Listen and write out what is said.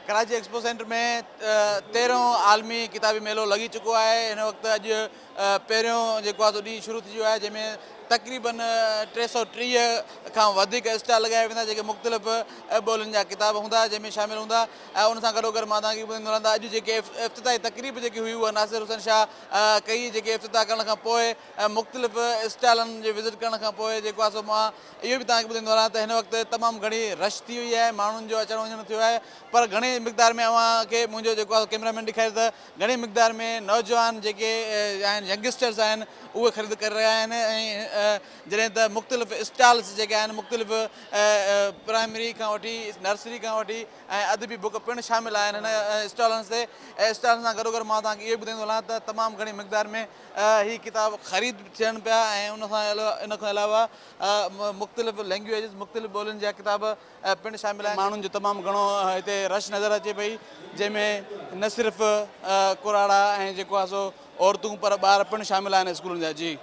Karachi expo centre ۾ تيرهون عالمي ڪتابي ميلو لڳي چڪو آهي. هن وقت اڄ پهريون جيڪو آهي سو ڏينهن شروع ٿي ويو آهي، جنهن ۾ تقريبن 330 کان وڌيڪ اسٽال لڳايا ويندا، جيڪي مختلف ٻولين جا ڪتاب هوندا جنهن ۾ شامل هوندا. ۽ ان سان گڏو گڏ مان توهان کي ٻڌائيندو رهان ته اڄ جيڪي افتتاحي تقريب جيڪي هئي اها ناصر حسين شاهه ڪئي، جيڪي افتتاح ڪرڻ کان پوء مختلف اسٽالن جي وزٽ ڪرڻ کان پوء جيڪو آهي سو مان اهو به توهان کي ٻڌائيندو هلان ته هن وقت تمام گهڻي رش ٿي وئي آهي، ماڻهن جو اچڻ وڃڻ ٿيو آهي، پر گهڻي مقدار ۾ اوهان کي منهنجو جيڪو آهي ڪيمرا مين ڏيکاري ته گهڻي مقدار ۾ نوجوان جيڪي آهن ينگسٽرز آهن اهي خريد ڪري رهيا آهن. ۽ جڏهن ته مختلف اسٽالز جيڪي آهن مختلف پرائمري کان وٺي نرسري کان وٺي ۽ ادبي بڪ پڻ شامل آهن هن اسٽالن تي. ۽ اسٽالن سان گڏوگڏ مان توهان کي اهو به ٻڌائيندو هلان ته تمام گهڻي مقدار ۾ هي ڪتاب خريد به ٿين پيا ۽ ان کان ان کان علاوه مختلف لينگويجز مختلف ٻولين جا ڪتاب پڻ شامل آهن. ماڻهن جو تمام گهڻو هتي رش نظر اچي پئي، جنهن ۾ نه صرف ڪراڙا ۽ جيڪو آهي سو عورتون پر ٻار پڻ شامل آهن اسڪولن جا. جي.